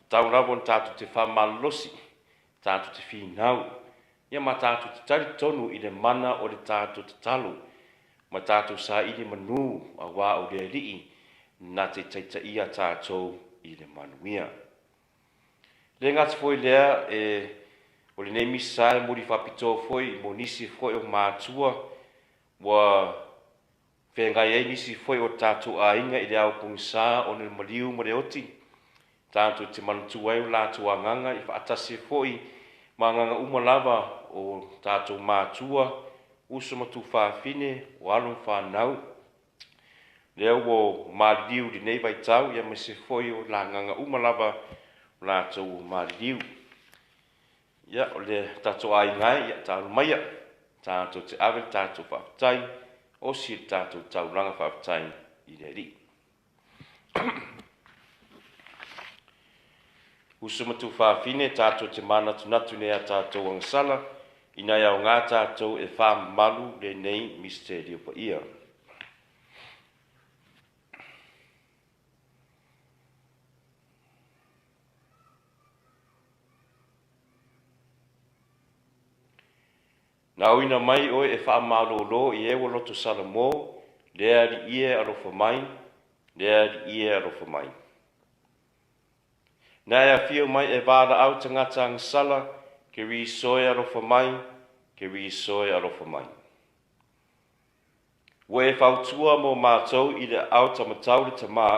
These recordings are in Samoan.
Tatau lava ona tatou te faamalolosi, tatou te finau, ia ma tatou te talitonu i le mana o le tatou tatalo ma tatou saili manu auā o le Alii na te taitaia tatou i le manuia. Le gata foi lea, e o lenei misa e muli faapitoa foi mo nisi foi o matua ua feagai ai nisi foi o tatou aiga i le ao pogisa ona o le maliu ma le oti. Tatou te manatua ai o latou agaga i faatasi foi ma agaga uma lava o tatou matua, uso ma tuafafine, o alo ma fanau, lea ua maliliu i lenei vaitau, ia aemaise foi o agaga uma lava o latou ua maliliu. Ia, o le tatou aiga e, ia talu maia, tatou te ave le tatou faafetai, osi le tatou taulaga faafetai i le Alii. Uso ma tuafafine, tatou te manatunatu nei a tatou agasala, ina e aogā tatou e faamamalu lenei misitelio paia. Na auina mai oe e faamalōlō i e ua loto Salamo, le Alii e alofa mai, le Alii e alofa mai. Na e afio mai e valaau tagata agasala, Keriso e alofa mai, Keriso e alofa mai. Ua e fautua mo matou i le aao taumatau le Tamā,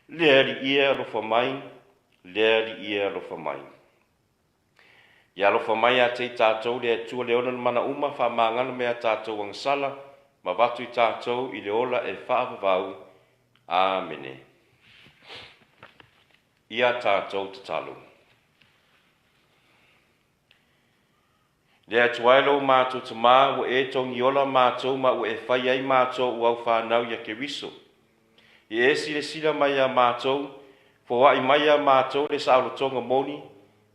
le Alii e alofa mai, le Alii e alofa mai. Ia alofa mai ia te i tatou le Atua le ona mana uma, faamagalo mai a tatou agasala, ma avatu i tatou i le ola e faavavau. Amene. Ia tatou tatalo. Le Atua e lo matou Tamā, ua e togiola matou ma ua e fai ai matou ua au whanau ia Keriso. I e silasila mai ia matou, foai mai ia matou le saolotoga moni,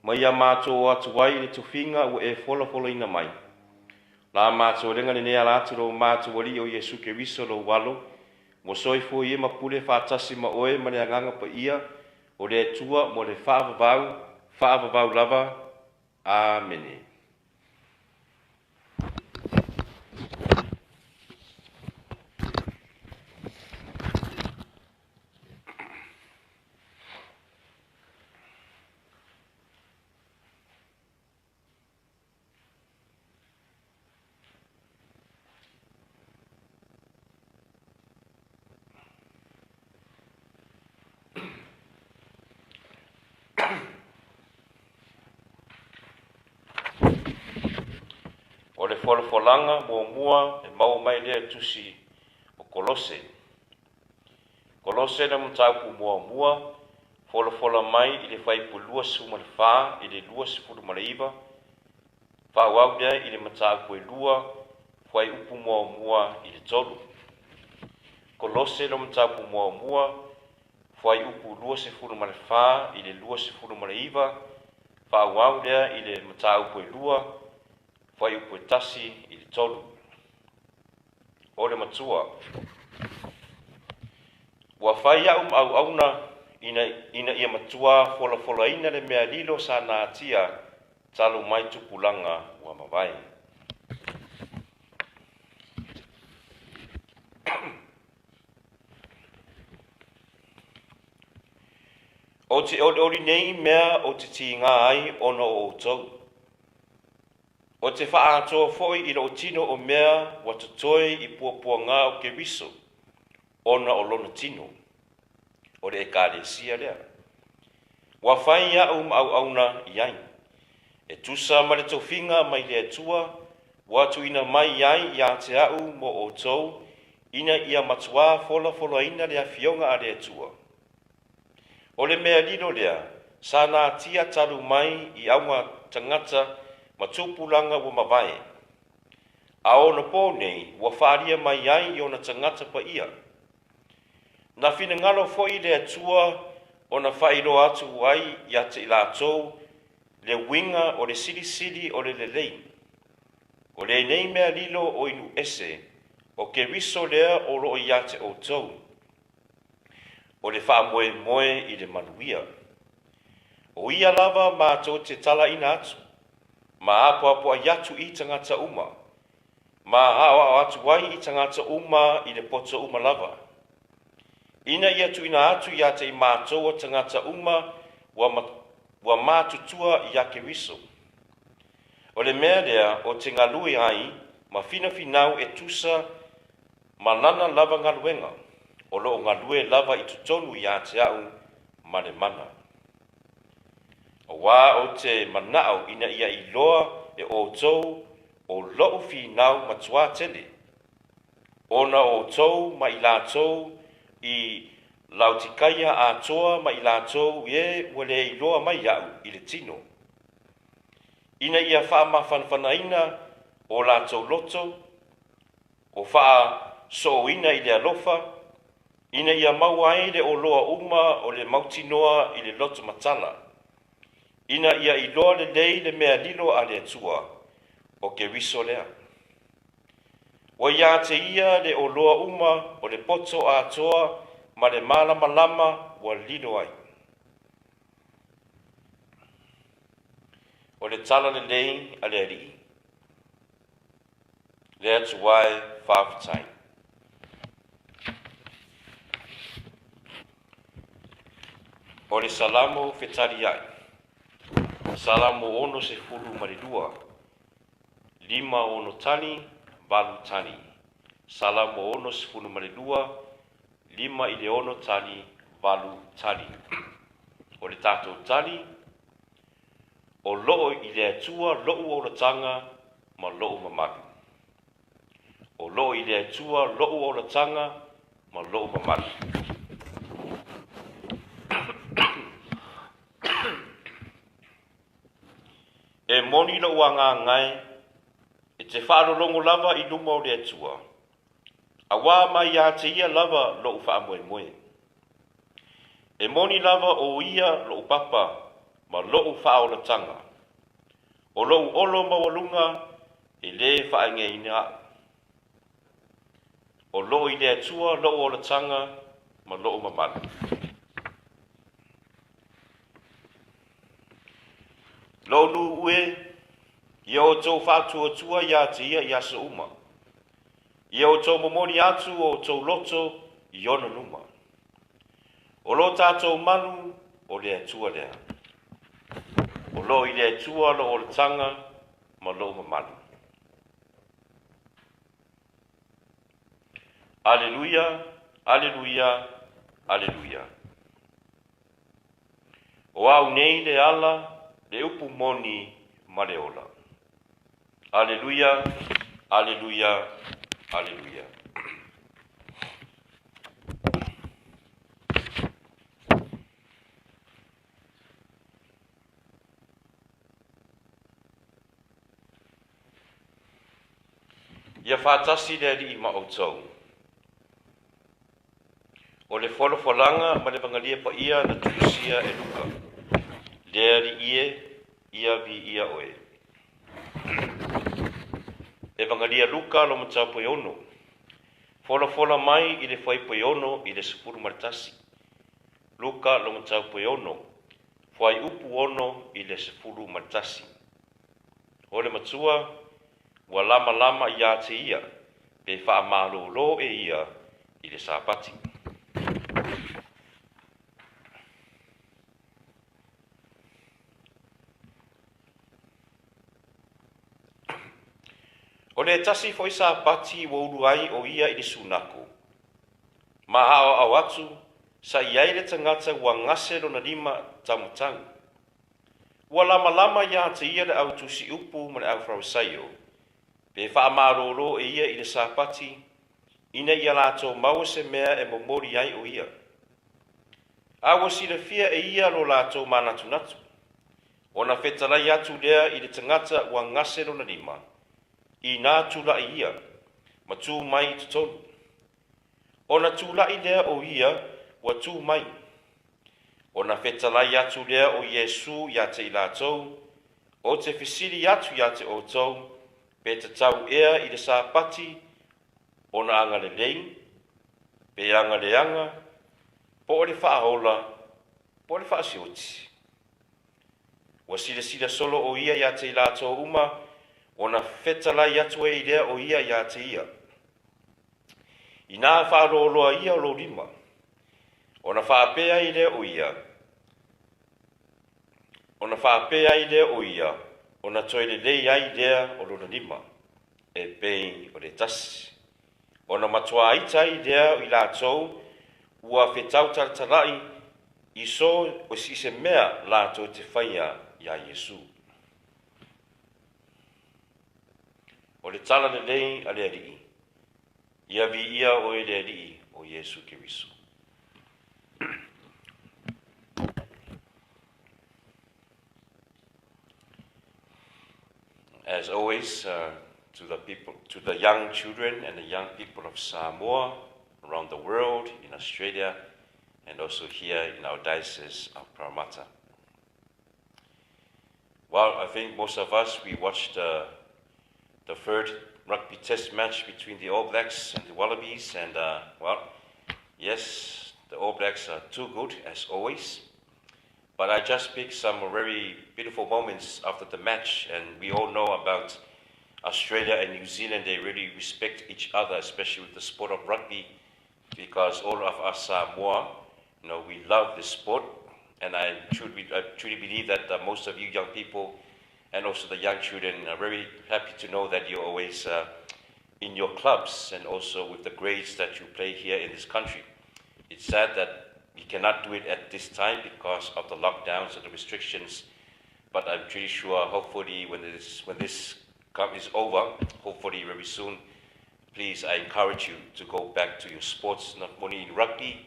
ma ia matou o atu ai i le tofiga ua e folafolaina mai. La matou lega lenei ala atu lo matou Alii o Iesu Keriso lou Alo, ua soifua ia ma pule faatasi ma oe ma le Agaga Paia o le Atua mo le faavavau, faavavau lava. Amene. O le folafolaga muamua e maua mai lea tusi o Kolose. Kolose le mataupu muamua, folafola mai i le fuaiupu 24 i le 29, faaauau lea i le mataupu e 2, fuaiupu muamua i le 3. Kolose le mataupu muamua, fuaiupu 24 i le 29, faaauau lea i le mataupu e 2, fuaiupu e 1 i le 3. O le matua. Ua fai a'u ma auauna ina ia matua folafolaina le mea lilo sa natia talu mai tupulaga ua mavae. Ou te olioli nei i mea ou te tigā ai ona o outou. Ou te faaatoa foi i lou tino o mea ua totoe i puapuagā o Keriso ona o lona tino, o le Ekalesia lea. Ua fai a'u ma auauna i ai, e tusa ma le tofiga mai le Atua ua tuuina mai ai ia te a'u mo outou ina ia matuā folafolaina le afioga a le Atua. O le mea lilo lea, sa natia talu mai i auga tagata ma tupulaga ua mavae. A onopō nei ua faaalia mai ai i ona tagata paia. Na finagalo foi le Atua ona faailoa atu ai ia te i latou le uiga o le silisili o le lelei. O lenei mea lilo o inu ese, o Keriso lea o loo ia te outou. O le faamoemoe i le manuia. O ia lava matou te talaina atu, ma apoapoai atu i tagata uma, ma aoao atu ai i tagata uma i le poto uma lava. Ina ia tuuina atu ia te i matou o tagata uma ua matutua ia Keriso. O le mea lea o te galue ai ma finafinau e tusa ma lana lava galuega, o lo o galue lava i totonu ia te au ma le mana. Auā ou te manao ina ia iloa e outou o lo'u finau matuā tele, ona o outou ma i latou i Laotikaia atoa ma i latou e ua le iloa mai iaʻu i le tino, ina ia faamafanafanaina o latou loto, o faasooina i le alofa, ina ia maua ai le oloa uma o le mautinoa i le loto matala, ina ia iloa lelei le mea lilo a le Atua, o Keriso lea. Ua ia te ia le oloa uma o le poto atoa ma le malamalama ua lilo ai. O le tala lelei a le Alii. Le Atua e, faafetai. O le Salamo fetaliai. Salamo 62, 5 6 tali, 8 tali. Salamo 62, 5 i le 6 tali, 8 tali. O le tatou tali, o loo i le Atua lou olataga ma lou mamalu. O loo i le Atua lou olataga ma lou mamalu. E moni lou agaga e, e te faalologo lava i luma o le Atua, auā mai ia te ia lava lou faamoemoe. E moni lava o ia lou papa ma lou faaolataga. O lou olo maualuga e lē faaegeina a'u. O loo i le Atua lou olataga ma lou mamalu. Lou nuu e, ia outou faatuatua ia te ia i aso uma. Ia outou momoli atu o outou loto i ona luma. O lo tatou malu o le Atua lea. O loo i le Atua lou olataga ma lou mamalu. Aleluia, aleluia, aleluia. O au nei le ala, le upu moni ma le ola. Aleluia, aleluia, aleluia. Ia faatasi le Alii ma outou. O le folafolaga ma le Evagelia Paia na tusia e Luka. Le Alii e, ia viia oe. Evagelia Luka lo mataupu e 6. Folafola mai i le fuaiupu e 6 i le 11. Luka lo mataupu e 6. Fuaiupu 6 i le 11. O le matua ua lamalama ia te ia, pe faamalōlō e ia i le Sapati. O le tasi foi Sapati ua ulu ai o ia i le sunako. Ma aoao atu, sa i ai le tagata ua gase lona lima taumatau. Ua lamalama ia te ia le au tusiupu ma le au Farisaio, pe faamalōlō e ia i le Sapati, ina ia latou maua se mea e momoli ai o ia. A ua silafia e ia lo latou manatunatu. Ona fetalai atu lea i le tagata ua gase lona lima, inā tula'i ia, ma tū mai i totonu. Ona tula'i lea o ia ua tū mai. Ona fetalai atu lea o Iesu ia te i latou, ou te fesili atu ia te outou, pe tatau ea i le Sapati ona agalelei, pe agaleaga, po o le faaola, po o le faasioti. Ua silasila solo o ia iā te i latou uma, ona fetalai atu ai lea o ia iā te ia. Inā faaloaloa ia o lou lima, ona faapea ai lea o ia, ona faapea ai lea o ia, ona toe lelei ai lea o lona lima, e pei o le tasi. Ona matua ita ai lea o i latou ua fetautalatalai i so o i se mea latou te faia iā Iesu. O le tala lelei a le Alii, ia viia oe le Alii o Iesu Keriso. As always, to the people, to the young children and the young people of Samoa around the world, in Australia, and also here in our diocese of Parramatta. Well, I think most of us, we watched the third rugby test match between the All Blacks and the Wallabies, and well, yes, the All Blacks are too good as always. But I just picked some very beautiful moments after the match, and we all know about Australia and New Zealand. They really respect each other, especially with the sport of rugby, because all of us Samoa, we love this sport, and I truly believe that most of you young people and also the young children are very happy to know that you're always in your clubs and also with the grades that you play here in this country. It's sad that we cannot do it at this time because of the lockdowns and the restrictions, but I'm pretty sure hopefully when this cup is over, hopefully very soon, please, I encourage you to go back to your sports, not only in rugby,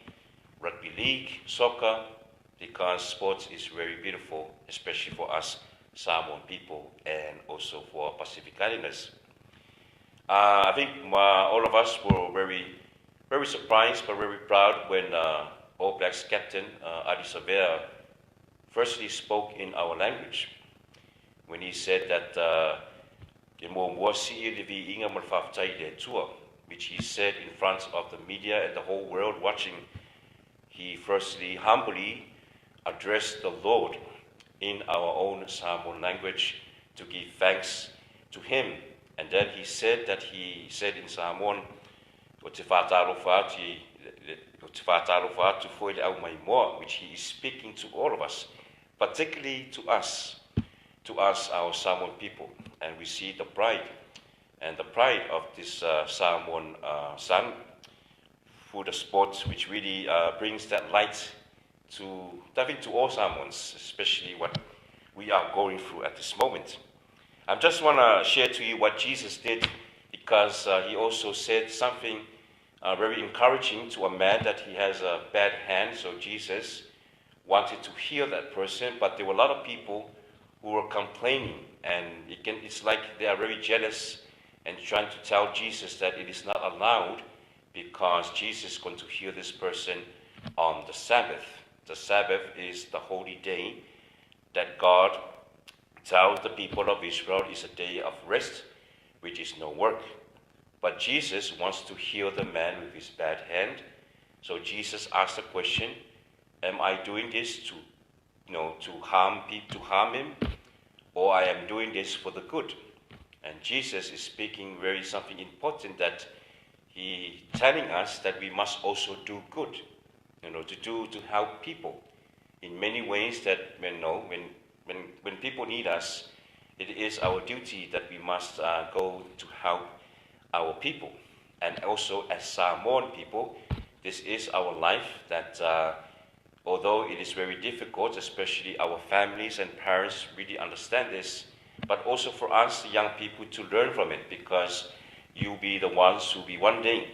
rugby league, soccer, because sports is very beautiful, especially for us Samoan people and also for Pacific Islanders. I think all of us were very, very surprised but very proud when All Blacks captain Ardie Savea firstly spoke in our language when he said that "E muamua sii le viiga ma le faafetai i le Atua," which he said in front of the media and the whole world watching. He firstly humbly addressed the Lord in our own Samoan language to give thanks to him. And then he said that he said in Samoan, "O te whātārofa atu, o te whātārofa atu foi le au mai moa," which he is speaking to all of us, particularly to us, our Samoan people. And we see the pride and the pride of this Samoan son through the sport, which really brings that light to, I think, to all Samoans, especially what we are going through at this moment. I just want to share to you what Jesus did because he also said something very encouraging to a man that he has a bad hand. So Jesus wanted to heal that person, but there were a lot of people who were complaining, and it's like they are very jealous and trying to tell Jesus that it is not allowed because Jesus is going to heal this person on the Sabbath. The Sabbath is the holy day that God tells the people of Israel is a day of rest, which is no work. But Jesus wants to heal the man with his bad hand. So Jesus asked the question, "Am I doing this to harm people, to harm him, or I am doing this for the good?" And Jesus is speaking very something important that he telling us that we must also do good, to help people in many ways that when people need us, it is our duty that we must go to help our people. And also as Samoan people, this is our life that although it is very difficult, especially our families and parents really understand this, but also for us, the young people, to learn from it because you'll be the ones who be one day,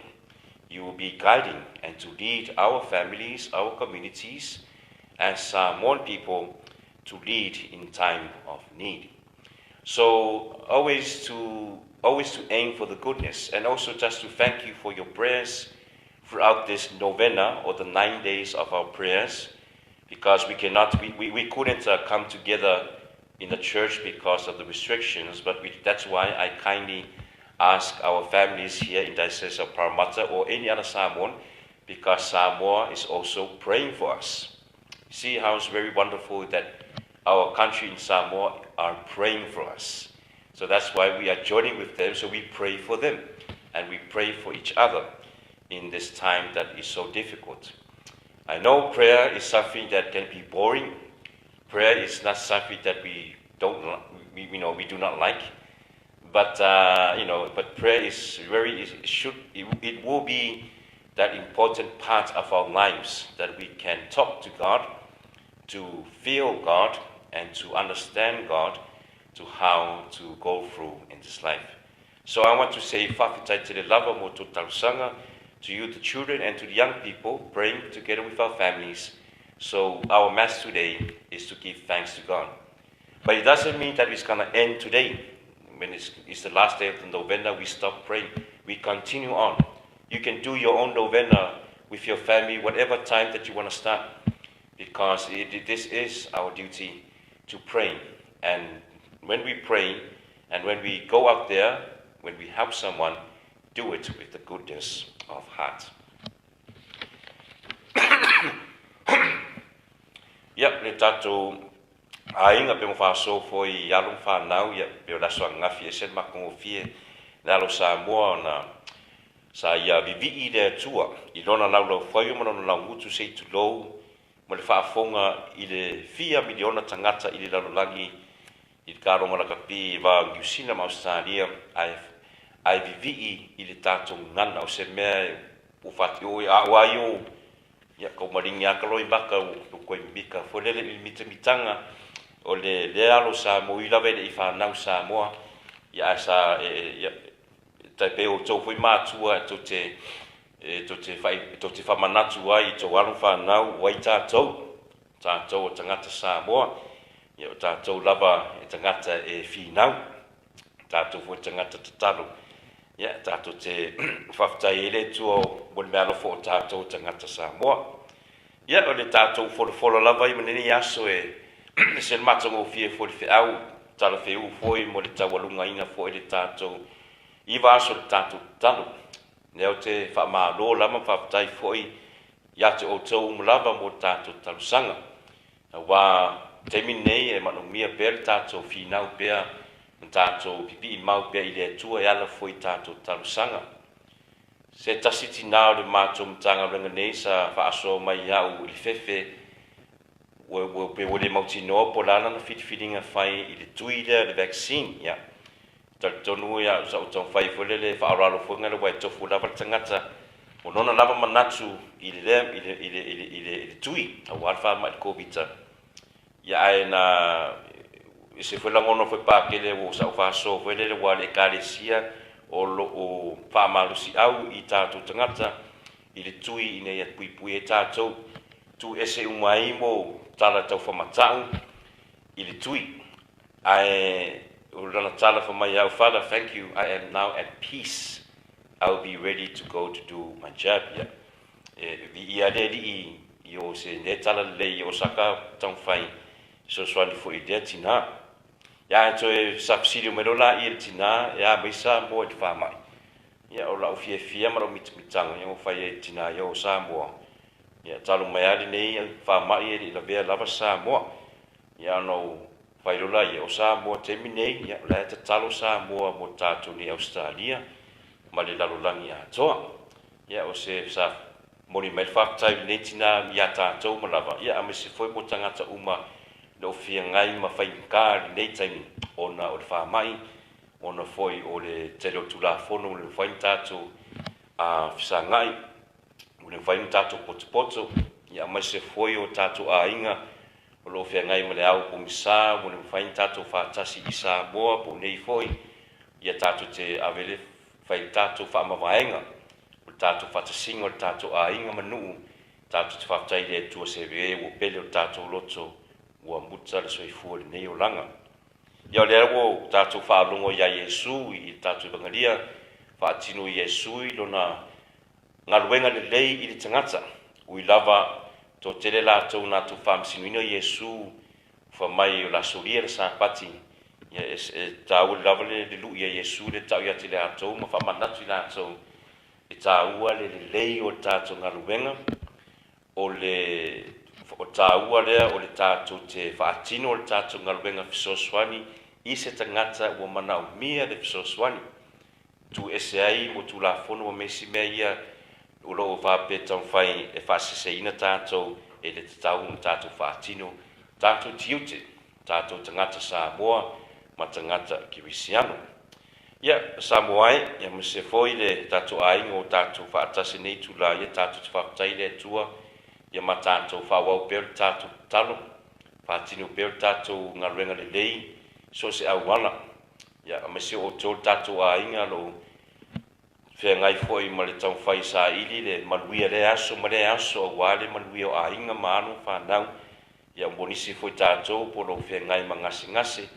you will be guiding and to lead our families, our communities, as Samoan people to lead in time of need. So always to aim for the goodness, and also just to thank you for your prayers throughout this novena or the 9 days of our prayers, because we cannot we couldn't come together in the church because of the restrictions, but that's why I kindly ask our families here in Diocese of Parramatta or any other Samoan, because Samoa is also praying for us. See how it's very wonderful that Our country in Samoa are praying for us. So that's why we are joining with them. So we pray for them and we pray for each other in this time that is so difficult. I know prayer is something that can be boring. Prayer is not something that we don't, we, you know, we do not like. But but prayer is very, it should, it will be that important part of our lives that we can talk to God, to feel God, and to understand God, to how to go through in this life. So I want to say faafetai tele lava mo tou talosaga to you, the children, and to the young people, praying together with our families. So our mass today is to give thanks to God. But it doesn't mean that it's going to end today. When it's the last day of the novena, we stop praying. We continue on. You can do your own novena with your family, whatever time that you want to start, because this is our duty to pray. And when we pray, and when we go out there, when we help someone, do it with the goodness of heart. Ia, le tatou aiga pe ma faasoa foi i alo ma fanau, ia, pe o le aso ananafi e ese le matagofie le alo Samoa ona sa ia vivii le Atua i lona laulaufaiva ma lona laugutu se i tulou ma le faafofoga i le fia miliona tagata i le lalolagi i le kaloga lakapi i va o Niu Sila ma Ausetalia ae ae vivii i le tatou gagana o se mea ua fati oi a ua ai o ia kau maligi a ka loimaka ua koe mimika foi lele i le mitamitaga o le lea alo Samoa ui lava e le i fanau Samoa ia ae sa e ia tai pei o outou foi matua e tou te e tou te fai tou te faamanatu ai i tou alo fanau ua ai tatou tatou o tagata Samoa ia o tatou lava e tagata e finau tatou foi tagata tatalo ia tatou te faafetai ai le Atua mo le meaalofa o tatou tagata Samoa. Ia o le tatou folafola lava ia ma lenei aso e ese le matagofie foi le feau talafeū foi mo le taualugaina foi le tatou 9 aso le tatou tatalo. Lea ou te faamalo lava ma faafetai foi ia te outou uma lava mo le tatou talosaga. Aua taimi lenei e manaomia pea le tatou finau pea ma tatou pipii mau pea i le Atua e ala foi i tatou talosaga. Se tasi tinā o le matou Matagaluega nei sa faasoa mai ia'u i le fefe ua ua pe ua le mautinoa po o le a lana filifiliga fai i le tui lea le vaccine. Ia, talitonu ia sa ou taumafai foi lele e faaaloalo foi gale aua e tofu lava le tagata o lona lava manatu i le lea i le i le i le i le, i le tui aua le faamai le Kovita. Ia ae na ese foi lagona foi pakele ua sa ou faasoa foi lele aua le Ekalesia o lo o faamalosiau i tatou tagata i le tui ina ia puipui ai tatou, tuu ese uma ai mo tala taufamatau i le tui. Ae o lana tala fai mai au, Father, thank you, I am now at peace. I will be ready to go to do my jab. Ia, e viia le Alii i o se lea tala lelei i Osaka taumafai fesoasoani foi i lea tinā. Ia ae toe sa fesili mai loa laia i le tinā e a mai Samoa i le faamai. Ia o lau fiafia ma lau mitamitaga ia ua fai ai i le tinā ia o Samoa. Ia talu mai lava lenei faamai e le i lavea lava Samoa. Ia ona ou fai loa laia o Samoa taimi nei ia o la e tatalo Samoa mo tatou nei Ausetalia ma le lalolagi atoa. Ia o se sa momoli mai le faafetai o lenei tinā iā tatou uma lava, ia aemaise foi mo tagata uma o lo o feagai ma faigata i lenei taimi ona o le faamai, ona foi o le tele o Tulafono ua le mafai ona tatou fesagai, ua le mafai ona tatou potopoto, ia aemaise foi o tatou aiga o lo o feagai ma le ao pogisa, ua le mafai ona tatou faatasi i Samoa po o nei foi, ia tatou te ave le fai le tatou faamavaega o le tatou faatasiga o le tatou aiga ma nuu, tatou te faafetai i le Atua se e ua pele o le tatou loto ua muta le soifua i lenei olaga. Ia o lea ua tatou faalogo ia Iesu i le tatou Evagalia, faatino Iesu i lona galuega lelei i le tagata, ui lava toatele latou na latou faamasinoina Iesu Fa mai o le a solia le Sapati, ia e taua lava le lui a Iesu le tau ia te latou ma faamanatu i latou e taua le lelei o le tatou galuega o le O taua lea o le tatou te faatino le tatou galuega fesoasoani i se tagata ua manaomia le fesoasoani. Tu ese ai mo Tulafono ma isi mea ia o lo o faapea taumafai e faaseseina tatou e le tatau ona tatou faatino tatou tiute, tatou tagata Samoa ma tagata Kerisiano. Ia, Samoa e, ia aemaise foi le tatou aiga o tatou faatasi nei itula, ia tatou te faafetai i le Atua, ia ma tatou faaauau pea le tatou tatalo, faatino pea le tatou galuega lelei i so o se auala. Ia, aemaise o outou le tatou aiga o lo o feagai foi ma le taumafai saili le manuia i lea aso ma lea aso aua le manuia o aiga ma alo ma fanau. Ia mo nisi foi tatou po o lo o feagai ma gasegase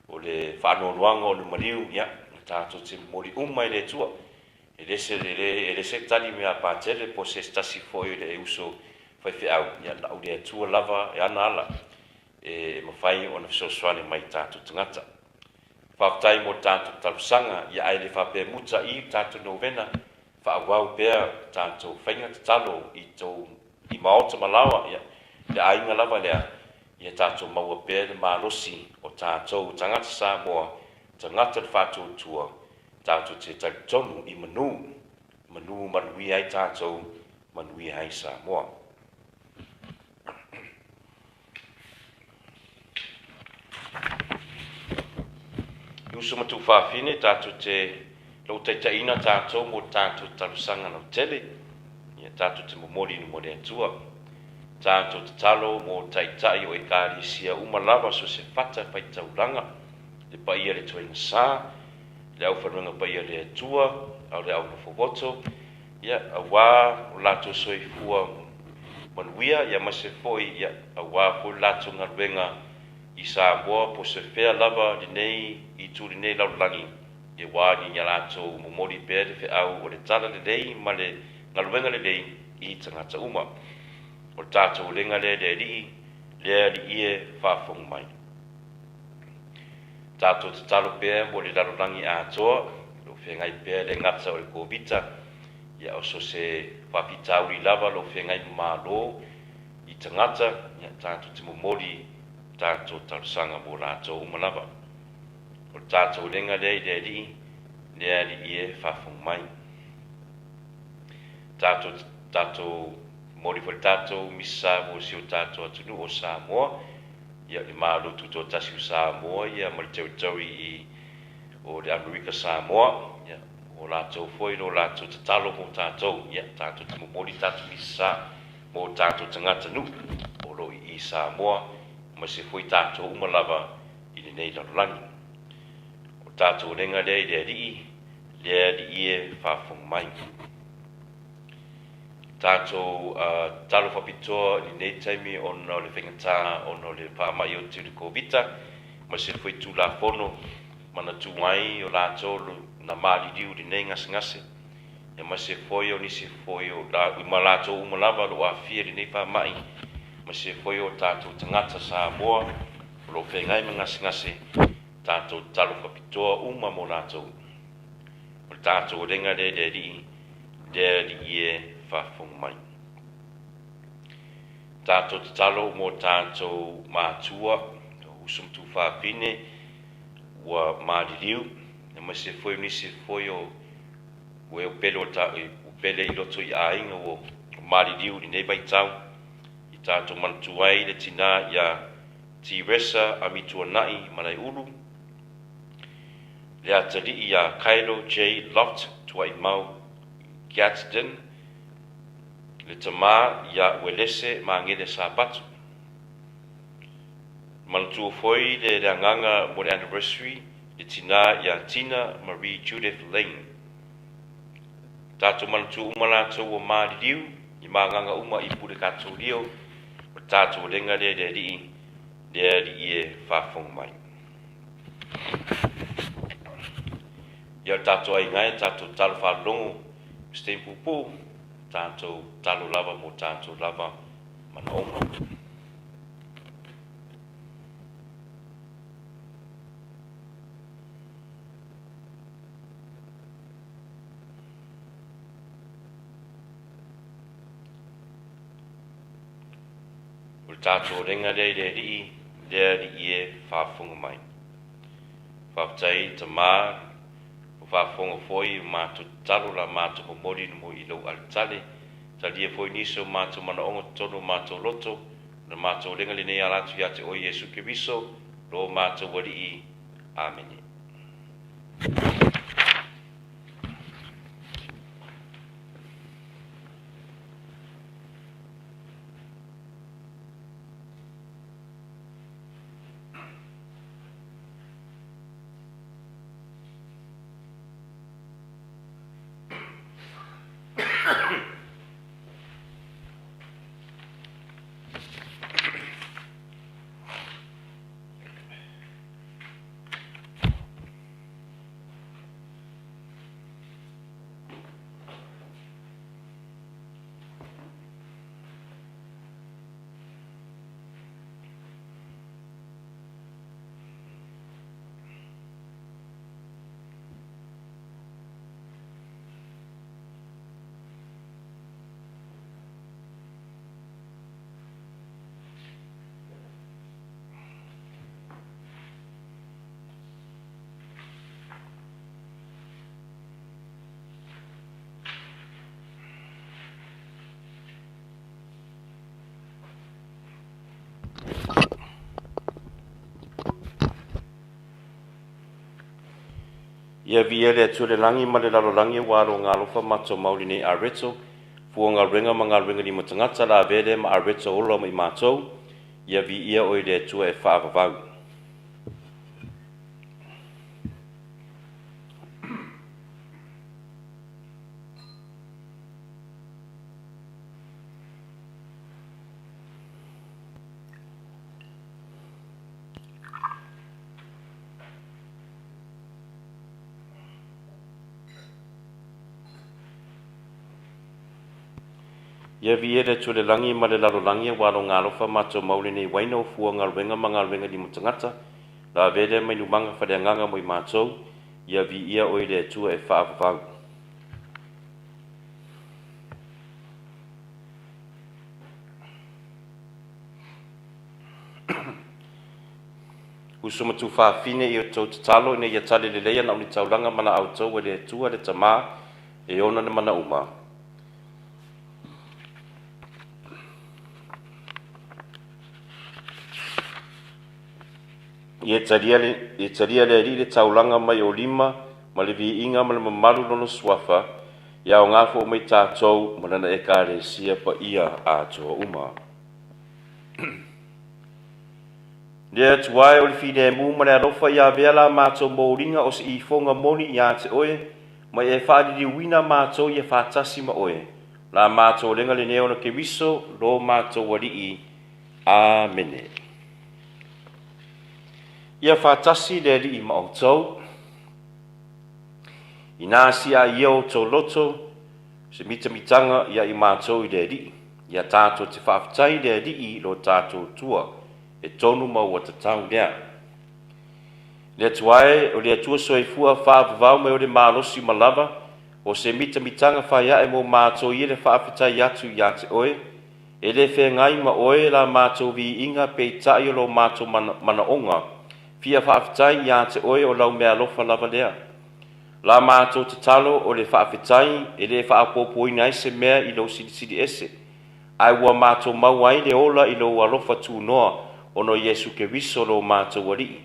o le faanoanoaga o le maliu, ia, tatou te momoli uma i le Atua. E le se, e le se tali mea patele po o se tasi foi o le uso faifeau, ia na o le Atua lava e ana ala e mafai ona fesoasoani mai i tatou tagata. Faafetai mo le tatou talosaga, ia ae le faapea muta i tatou novena, faaauau pea tatou faiga tatalo i tou i maota ma laoa, ia, le aiga lava lea, ia tatou maua pea le malosi o tatou tagata Samoa, tagata le faatuatua, tatou te talitonu i manu, manu manuia ai tatou, manuia ai Samoa. I uso ma tuafafine, tatou te lou taitaiina tatou mo tatou talosaga lautele, ia tatou te momoli i luma o le Atua. Tatou tatalo mo taitai o Ekalesia uma lava so se fata faitaulaga, le paia le tuaiga sa, le aufaigaluega paia le Atua, ao le au nofovoto, ia, aua o latou soifua manuia, ia aemaise foi, ia, aua foi le latou galuega i Samoa po o se fea lava lenei itu lenei lalolagi, ia aua ia latou momoli pea le feau o le tala lelei ma le galuega lelei i tagata uma. O le tatou ulega lea le Alii, le Alii e faafofoga mai. Tatou tatalo pea mo le lalolagi atoa, lo feagai pea le gata o le Kovita, ia o so se faafitauli lava lo feagai ma Malo i tagata, ia tatou te momoli tatou talosaga mo latou uma lava. O le tatou ulega lea i le Alii, le Alii e faafofoga mai. Tatou tatou momoli foi le tatou misa mo si o tatou atunuu o Samoa, ia le Malo Tutoatasi o Samoa, ia ma le territory i o le Amerika Samoa, ia o latou foi lo latou tatalo mo tatou, ia tatou te momoli tatou misa mo tatou tagata nuu o lo i Samoa, ma se foi tatou uma lava i lenei lalolagi. O tatou ulega lea i le Alii, le Alii e faafofoga mai. Tatou tatalo faapitoa i lenei taimi ona o le faigata ona o le faamai o te le Kovita, ma se foi Tulafono manatu ai o latou na maliliu i lenei gasegase, ia ma se foi o nisi foi o la, ma latou uma lava lo aafia i lenei faamai, ma se foi o tatou tagata Samoa o lo o feagai ma gasegase, tatou tatalo faapitoa uma mo latou. O le tatou ulega lea i le Alii, le Alii e faafofoga mai. Tatou tatalo mo tatou matua, o uso ma tuafafine ua maliliu, aemaise foi o nisi foi o ua e pele o ta o pele i loto i aiga ua maliliu i lenei vaitau. I tatou manatua ai le tina ia Tiresa Amituanai Malaeulu, le atalii ia Kylo J. Loft Tuaimau Gadsden, le tama ia Uelese Magele Sapatu. Manatua foi le agaga mo le anniversary le tina ia Tina Marie Judith Lane. Tatou manatua uma latou ua maliliu i magaga uma i pule katolio, o tatou ulega lea i le Alii, le Alii e faafofoga mai. Ia o le tatou aiga e, tatou talo faalogo se taimi puupuu, tatou talo lava mo tatou lava manaoga. tatou lenga lea i le Alii, le Alii e faafofoga mai. Faafetai Tama, ua faafofoga foi i matou tatalo la matou momoli i lou aletale. Talia foi nisi o matou manaoga totonu o matou loto, na matou lenga lenei ala atu ia te oe Iesu Keriso, lo matou Alii. Amene. Ia viia le Atua i le lagi ma le lalolagi aua lona alofa matou mau lenei Areto, fua galuega ma galuega lima tagata la avea lea ma Areto ola ma i matou, ia viia oe le Atua e faavavau. Ia viia le Atua i le lagi ma le lalolagi aua lona alofa matou mau lenei uaina o fua galuega ma galuega lima tagata la avea lea ma inumaga faleagaga mo i matou, ia viia oe le Atua e faavavau. Uso ma tuafafine i outou tatalo ina ia tali lelei ana o ni taulaga ma la outou e le Atua le Tama e ona le mana uma. Ia talia le, ia talia le Alii le taulaga mai o lima ma le viiga ma le mamalu lona suafa, ia aoga foi mai tatou ma lana Ekalesia paia atoa uma. Le Atua e o le filemu ma le alofa ia avea la matou moliga o se ifoga moni ia te oe, ma ia e faaliliuina matou ia faatasi ma oe. La matou lega lenei ona Keriso, lo matou Alii. Amene. Ia faatasi le Alii ma outou. Ina sia ai ia outou loto, se mitamitaga ia i matou i le Alii. Ia tatou te faafetai i le Alii lo tatou Atua, e tonu ma ua tatau lea. Le Atua e, o le Atua soifua faavavau mai o le malosi ma lava, o se mitamitaga faiae mo matou ia le faafetai atu ia te oe, e le feagai ma oe la matou viiga peitai o lo matou manaoga, fia faafetai ia te oe o lau meaalofa lava lea. La matou tatalo o le faafetai e le faaopoopoina ai se mea i lou silisili ese, ae ua matou maua ai le ola i lou alofa tunoa ona o Iesu Keriso lo matou Alii.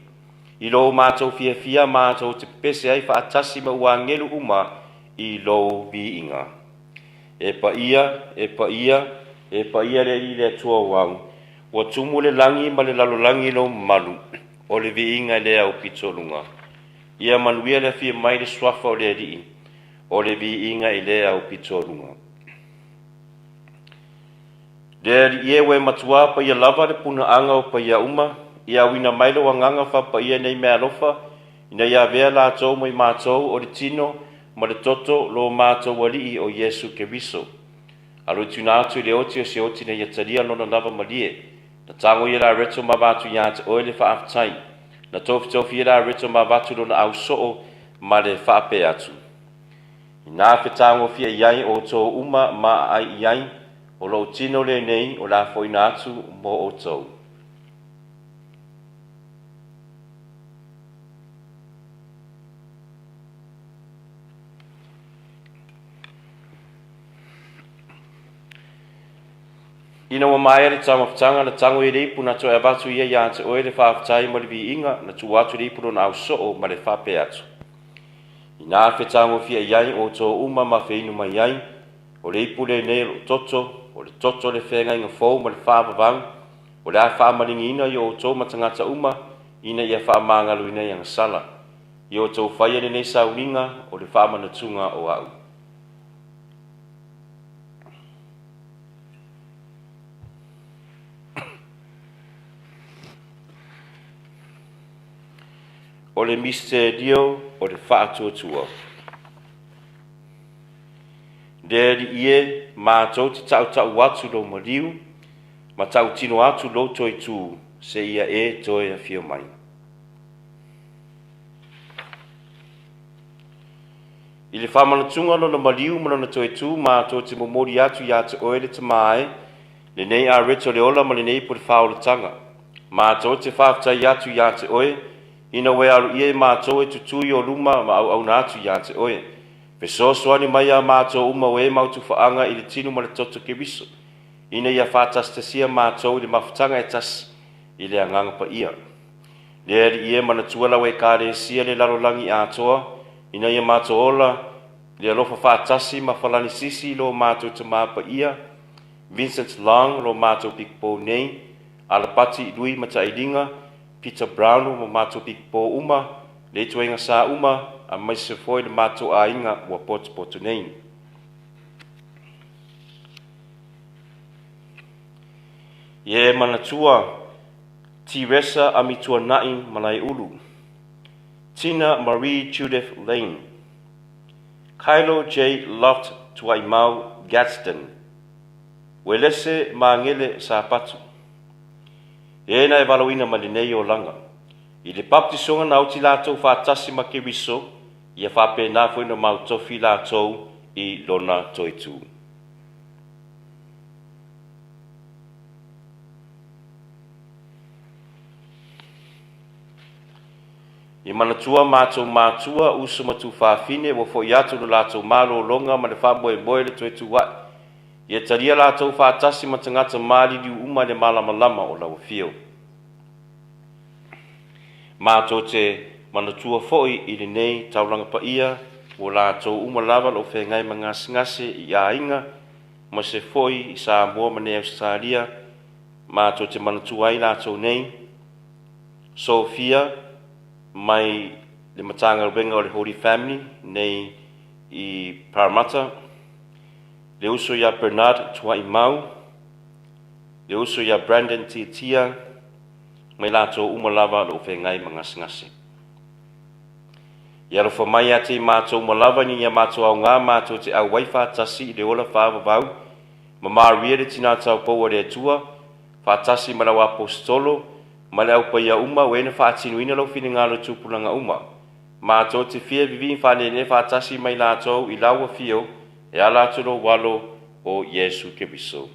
I lo matou fiafia matou te pepese ai faatasi ma ua agelu uma i lou viiga. E paia, e paia, e paia le Alii le Atua o au, ua tumu le lagi ma le lalolagi i lou mamalu, o le viiga lea o pito luga. Ia manuia le afio mai le suafa o le Alii, o le viiga i le au pito luga. Le Alii e ua e matuā paia lava le punaaga o paia uma, ia auina mai lou agaga faapaia nei meaalofa, ina ia avea latou ma i matou o le tino ma le toto lo matou Alii o Iesu Keriso. Alo i tuina atu i le oti o se oti ina ia talia lona lava malie. Na tago ia Lareto ma avatu ia te oe le faafetai. Na tofitofi ia Lareto ma avatu lona ausoo ma le faapea atu. Ina fetagofia i ai outou uma ma aai i ai, O lou tino lenei o le a fo'ina atu mo outou. Ina ua maea le taumafataga, na tago ia i le ipu na toe avatu ia iā te oe le faafetai ma le viiga, na tuu atu le ipu lona ausoo ma le faapea atu, Inā fetagofia i ai outou uma ma feinu mai ai, o le ipu lenei o lou toto, o le toto o le feagaiga fou ma le faavavau, o le a faamaligiina i outou ma tagata uma ina ia faamagaloina i agasala. Ia outou faia lenei sauniga o le faamanatuga o a'u. O le misitelio o le faatuatua. Le Alii e, matou te tautau atu lou maliu, ma tautino atu lou toe tū, seia e toe afio mai. I le faamanatuga o lona maliu ma lona toe tū, matou te momoli atu iā te oe le Tamā e, lenei areto o le ola ma lenei ipu o le faaolataga. Matou te faafetai atu iā te oe, ina ua e aloaia i matou e tutū i ō luma ma auauna atu iā te oe. Fesoasoani mai iā matou uma o e mau tufaaga i le tino ma le toto Keriso, ina ia faatasitasia matou i le mafutaga e tasi i le Agaga Paia. Le Alii e, manatua lau Ekalesia i le lalolagi atoa, ina ia matou ola i le alofa faatasi ma falanisisi i lo matou Tamā Paia, Vincent Long, lo matou pikopo nei, Alapati Lui Matailiga, Peter Brown ma matou pikopo uma, le ituaiga sa uma, aemaise foi le matou aiga ua potopoto nei. Ia e manatua Tiresa Amituana'i Malaeulu, Tina Marie Judith Lane, Kylo J. Loft Tuaimau Gadsden, Uelese Magele Sapatu. E na e valaauina mai lenei olaga. I le baptisoga na oti latou faatasi ma Keriso, ia faapena foi ona mautofi latou i lona toe tū. I manatua matou matua, uso ma tuafafine ua fo'i atu lo latou malologa ma le faamoemoe le toe tu a'i. Ia talia latou faatasi ma tagata maliliu uma i le malamalama o lau afio. Matou te manatua foi i lenei taulaga paia ua latou uma lava o lo o feagai ma gasegase i aiga ma se foi i Samoa ma nei Ausetalia, matou te manatua ai latou nei, Sophia mai le Matagaluega o le Holy Family nei i Parramatta, le uso ia Bernard Tuaimau, le uso ia Brandon Tiatia, mai latou uma lava o lo o feagai ma gasegase. Ia alofa mai ia te i matou uma lava ina ia matou augā matou te auai faatasi i le ola faavavau ma Maria le Tinā Taupou a le Atua, faatasi ma lau Aposetolo ma le Au Paia uma o e na faatinoina lou finagalo i tupulaga uma. Matou te fia vivii faaneenee faatasi ma i latou i lau afio e ala atu lou Alo o Iesu Keriso.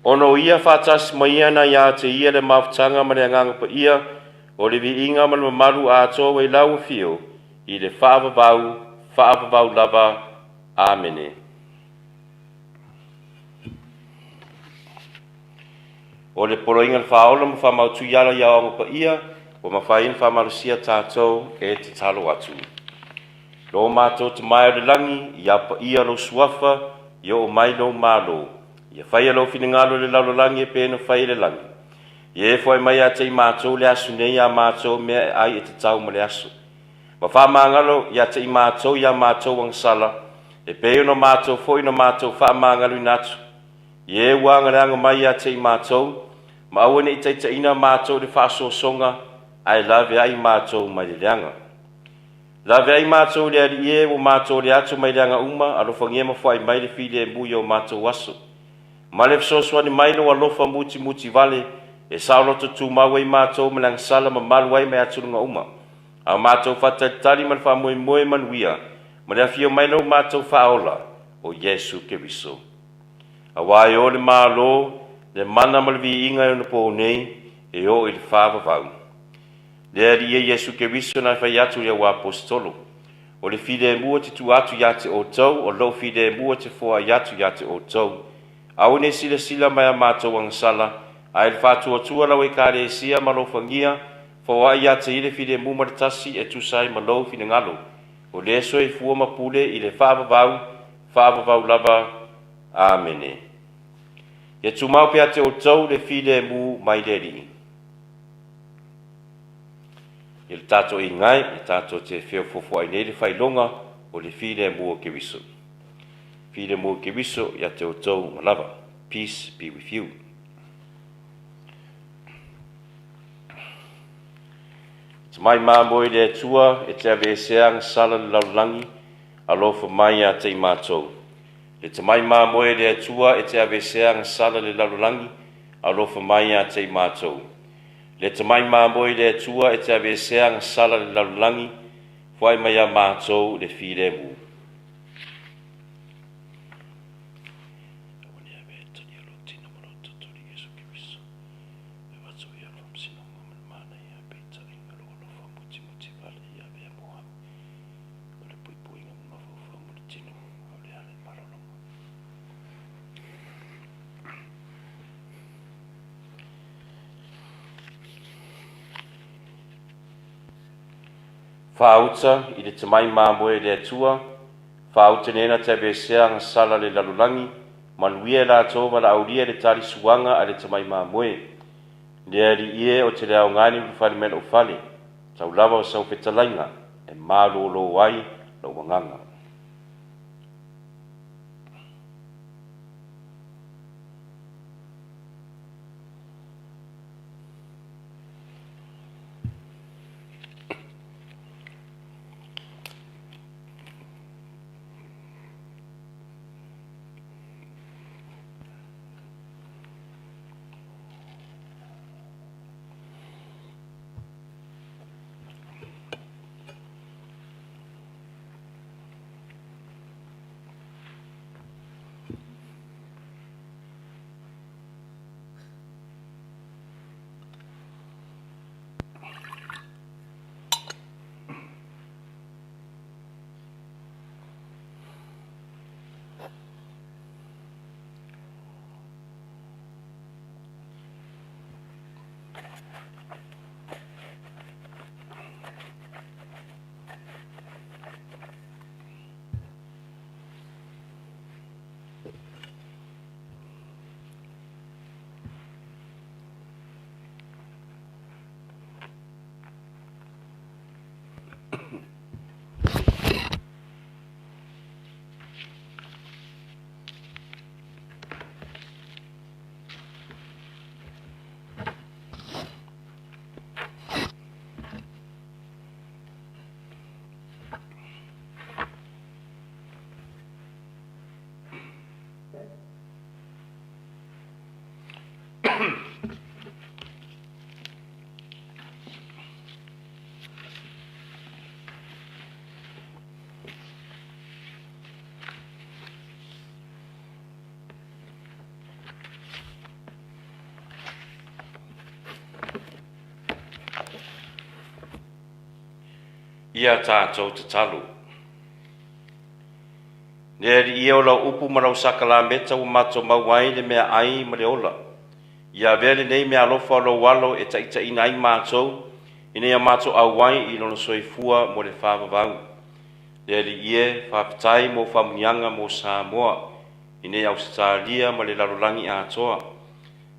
Ona o ia faatasi ma ia na iā te ia le mafutaga ma le Agaga Paia, o le viiga ma le mamalu atoa ua i lau afio i le faavavau, faavavau lava. Amene. O le poloaiga o le Faaola ma faamautu i ala i aoaoga paia, ua mafai ona faamalosia tatou e tatalo atu. Lo matou Tama e o le lagi, ia paia lou suafa, ia oo mai lou Malo. Ia faia lou finagalo i le lalolagi e pei ona fai i le lagi. Ia e foai mai ia te i matou le aso nei a matou mea e ai e tatau ma le aso. Ma faamagalo ia te i matou i a matou agasala, e pei ona matou foi na matou faamagaloina atu. Ia e ua agaleaga mai ia te i matou, ma aua ne i taitaiina matou i le faasoasoga, ae laveai matou mai le leaga. Laveai matou i le Alii e, ua matou le atu mai leaga uma, alofagia ma foai mai le filemu i o matou aso. Ma le fesoasoani mai lou alofa mutimuti vale, e saoloto tumau ai matou ma le agasala mamalu ai mai atuluga uma. A o matou faatalitali ma le faamoemoe manuia, ma le afio mai lo matou Faaola o Iesu Keriso. Auā e o le Malo, le mana ma le viiga i onapō nei, e oo i le faavavau. Le Alii e Iesu Keriso na e fai atu i le au aposetolo, O le filemu ou te tuu atu ia te outou, o lou filemu ou te foai atu ia te outou. Aua ne i silasila mai a matou agasala, ae i le faatuatua lau Ekalesia ma alofagia, foai ia te ia le filemu ma le tasi e tusa ai ma lou finagalo, o le soifua ma pule i le faavavau, faavavau lava. Amene. Ia tumau pea te outou le filemu mai le Alii. I le tatou igai, e tatou te feofofoai nei le faailoga o le filemu o Keriso. Filemu o Keriso ia te outou uma lava. Peace be with you. Tamai mamoe i le Atua e te aveesea agasala le lalolagi, alofa mai ia te i matou. Le tamai mamoe i le Atua e te aveesea agasala le lalolagi, alofa mai ia te i matou. Le tamai mamoe i le Atua e te aveesea agasala le lalolagi, foai mai iā matou le filemu. Aua ne i avea e talia lou tino ma lou toto i Iesu Keriso, e avatu ai le faamasinoga ma le manaia, peitai, o lou alofa mutimuti vale ia avea mo au, o le puipuiga ma mafaufau ma le tino, a o le ala i malologa. Faauta i le tamai mamoe e le Atua, faauta nena te aveesea agasala le lalolagi, manuia e latou valaaulia le talisuaga a le tamai mamoe. Le Alii e, o te le aoga ni ulufale mai lou fale, tau lava o sau fetalaiga e malōlō ai lou agaga. Ia tatou tatalo. Le Alii e, o lau upu ma lau sakalameta ua matou maua ai le meaai ma le ola. Ia avea lenei meaalofa o lou Alo e taitaiina ai matou, ina ia matou auai i lona soifua mo le faavavau. Le Alii e, faafetai mo faamanuiaga mo Samoa, i nei Ausetalia ma le lalolagi atoa.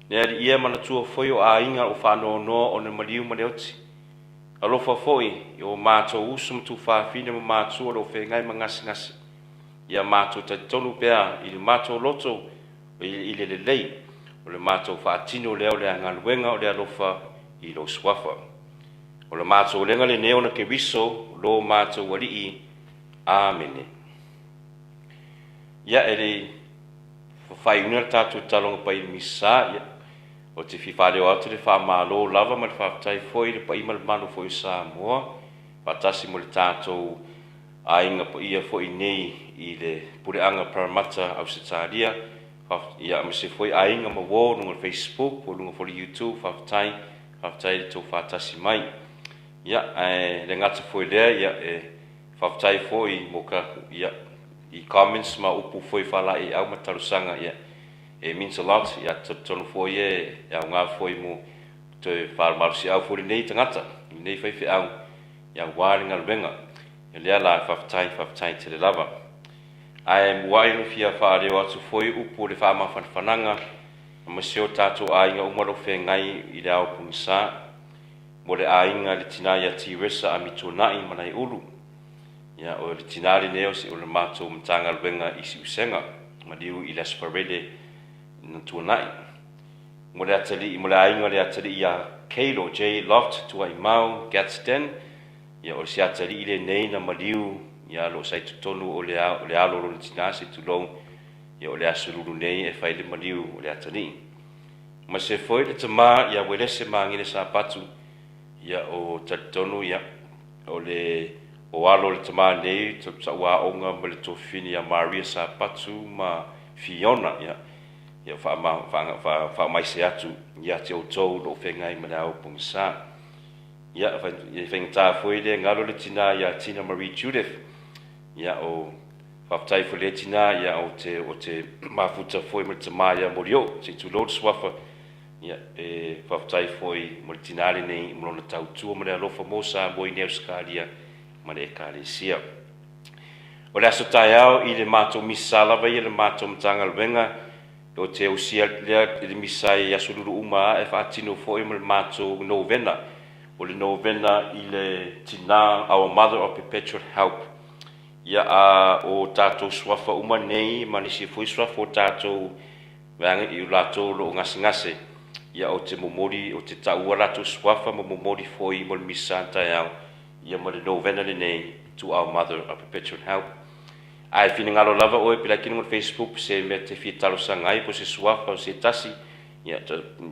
Le Alii e, manatua foi o aiga o faanoanoa ona maliu ma le oti. Alofa foi i o matou uso ma tuafafine ma matua o lo o feagai ma gasegase. Ia matou talitonu pea i le matou loto i le lelei o le matou faatino lea o le galuega o le alofa i lou suafa. O le matou lega lenei ona Keriso lo matou Alii. Amene. Ia, e le faaiuina le tatou taloga pai i le misa, ia, o te fia faaleo atu le faamalo lava ma le faafetai foi i le paia ma le mamalu foi o Samoa, faatasi mo le tatou aiga paia foi nei i le puleaga Parramatta Ausetalia, ia aemaise foi aiga ma uo luga o le Facebook po o luga foi o le YouTube. Faafetai, faafetai i le tou faatasi mai. Ia, ae le gata foi i lea, ia e faafetai foi mo ka ia i comments ma upu foi faalaeiau ma talosaga, ia it means a lot. Ia talitonu foi e aoga foi mo toe faamalosiau foi lenei tagata, lenei faifeau, ia aua le galuega. Ia lea la faafetai, faafetai tele lava. Ae muai ona fia faaleo atu foi upu o le faamafanafanaga aemaise o tatou aiga uma o lo o feagai i le ao pogisa mo le aiga i le tina ia Tiresa Amituanai Malaeulu. Ia o le tina lenei o le matou Matagaluega i Siusega, maliu i le Aso Faraile na tuanai. Mo le atalii, mo le aiga o le atalii ia Kalo J. Loft Tuaimau Gadsden, ia o se atalii lenei na maliu ia o lo o sa i totonu o le alo o lona tina, se i tulou, ia o le Aso Lulu nei e fai le maliu o le atalii. Ma se foi le tama ia Uelese Magele Sapatu, ia o talitonu ia o le o alo o le tama nei sa ua aoga ma le tofini ia Maria Sapatu ma Fiona, ia ia faamaise atu ia te outou o lo o feagai ma le ao pogisa. Ia e faigata foi le galo le tina ia Tina Marie Judith, ia o faafetai foi le tina, ia o te mafuta foi ma le tama ia Molioo, se i tulou le suafa. Ia e faafetai foi mo le tina lenei mo lona tautua ma le alofa mo Samoa i Ausetalia ma le Ekalesia. O le aso taeao i le matou misa lava ia le matou Matagaluega o te usia lea i le misa i Aso Lulu uma e faatino foi ma le matou novena. O le novena i le tina Our Mother of Perpetual Help. Ia a o tatou suafa uma nei ma nisi foi suafa o tatou vaega i latou o lo o gasegase, ia o te momoli, o te taua latou suafa ma momoli foi mo le misa taeao ia ma le novena lenei to Our Mother of Perpetual Help. Ae finagalo lava oe pe like luga o le Facebook se mea te fia talosaga ai po o se suafa o se tasi, ia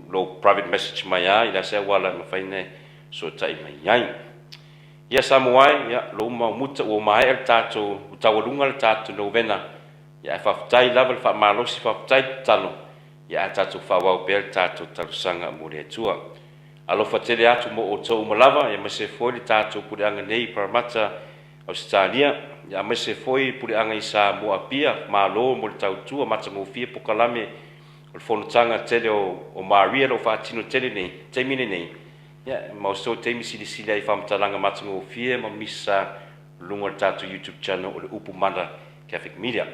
lou private message mai lava i le a se auala e mafai ona fesootai mai ai. Ia Samoa e, ia lou maumuta ua maea le tatou ua taualuga le tatou novena, ia ae faafetai lava le faamalosi, faafetai le tatalo, ia ae tatou faaauau pea le tatou talosaga mo le Atua. Alofa tele atu mo outou uma lava, aemaise foi le tatou puleaga nei i Parramatta Ausetalia, ia aemaise foi puleaga i Samoa Apia, malo mo le tautua matagofie pokalame o le fonotaga tele o Maria lo o faatino tele nei taimi lenei. Ia ma o so taimi silasila ai i faamatalaga matagofie ma misa luga o le tatou YouTube channel o le Upu Mana Catholic Media.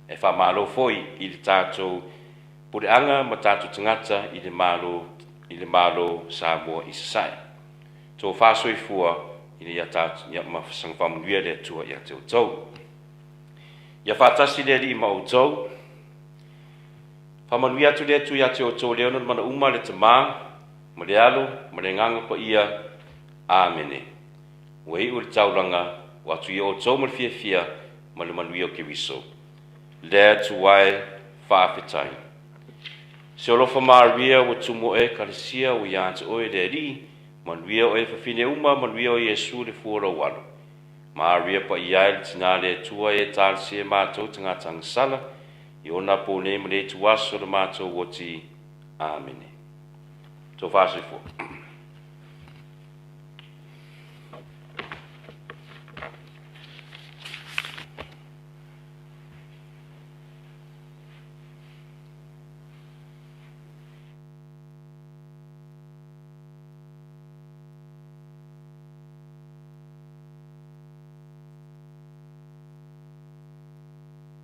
E faamalo foi i le tatou puleaga ma tatou tagata i le Malo i le Malo Samoa i Sasae. Tofa soifua ina ia tatou ia ma saga faamanuia le Atua ia te outou. Ia faatasi le Alii ma outou. Faamanuia atu le Atua ia te outou le ona mana uma le Tama ma le Alo ma le Agaga Paia. Amene. Ua iu le taulaga o atu ia outou ma le fiafia ma le manuia o Keriso. Le Atua e faafetai. Se alofa Maria ua tumu oe Ekalesia ua ia te oe le Alii, manuia oe fafine uma, manuia o Iesu le fua o lou alo. Maria paia e le tina le Atua e talosia e matou tagata agasala, i ona po nei ma le ituaso o le matou oti. Amene. Tofa soifua.